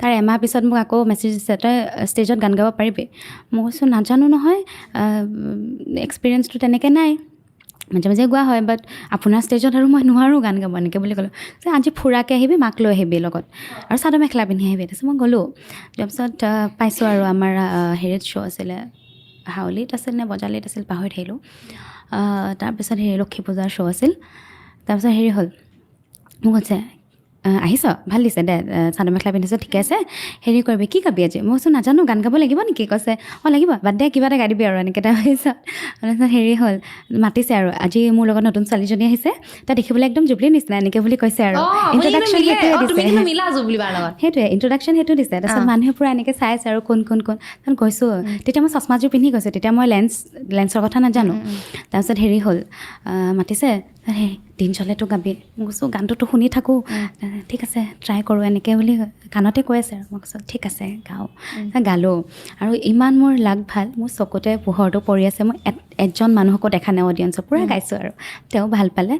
তাৰ এমাহ পিছত মোক আকৌ মেছেজ দিছে, তই ষ্টেজত গান গাব পাৰিবি? মই কৈছোঁ, নাজানো নহয়, এক্সপিৰিয়েঞ্চটো তেনেকৈ নাই, মাজে মাজে গোৱা হয়, বাট আপোনাৰ ষ্টেজত আৰু মই নোৱাৰোঁ গান গাব, এনেকৈ বুলি ক'লোঁ। যে আজি ফুৰাকৈ আহিবি, মাক লৈ আহিবি লগত আৰু চাদৰ মেখেলা পিন্ধি আহিবি। তাৰপিছত মই গ'লোঁ। তাৰপিছত পাইছোঁ আৰু আমাৰ হেৰিত শ্ব' আছিলে, হাউলিত আছিল নে বজালিত আছিল পাহৰি থাকিলোঁ। তাৰপিছত হেৰি লক্ষী পূজাৰ শ্ব' আছিল। তাৰপিছত হেৰি হ'ল, মোক কৈছে, আহিছ, ভাল দিছে দে, চাদৰ মেখেলা পিন্ধিছ, ঠিকে আছে, হেৰি কৰিবি, কি গাবি আজি? মই কৈছোঁ, নাজানো, গান গাব লাগিব নেকি? কৈছে, অঁ লাগিব, বাদ দে, কিবা এটা গাই দিবি আৰু এনেকৈ। তাৰপিছত হেৰি হ'ল, মাতিছে আৰু, আজি মোৰ লগত নতুন ছোৱালীজনী আহিছে, তাই দেখিবলৈ একদম জুবলিৰ নিচিনা, এনেকৈ বুলি কৈছে আৰু। ইণ্ট্ৰডাকশ্যন সেইটোৱে তুমি দিছে। কিন্তু মিলা জুবলি বাৰ লগত। সেইটোৱে, ইণ্ট্ৰডাকশ্যন সেইটো দিছে। তাৰপিছত মানুহে পূৰা এনেকৈ চাই আছে আৰু কোন কোন কোন। তাৰপিছত গৈছোঁ, তেতিয়া মই চশমাযোৰ পিন্ধি গৈছোঁ, তেতিয়া মই লেন্সৰ কথা নাজানো। তাৰপিছত হেৰি হ'ল, মাতিছে, হেৰি দিন চলেতো গাবি। মই কৈছোঁ, গানটোতো শুনি থাকোঁ, ঠিক আছে, ট্ৰাই কৰোঁ, এনেকৈ বুলি কাণতে কৈ আছে আৰু। মই কৈছোঁ, ঠিক আছে, গাওঁ। গালোঁ আৰু ইমান মোৰ লাক ভাল, মোৰ চকুতে পোহৰটো পৰি আছে, মই এজন মানুহকো দেখা নাই অডিয়েঞ্চৰ, পূৰা গাইছোঁ আৰু তেওঁ ভাল পালে।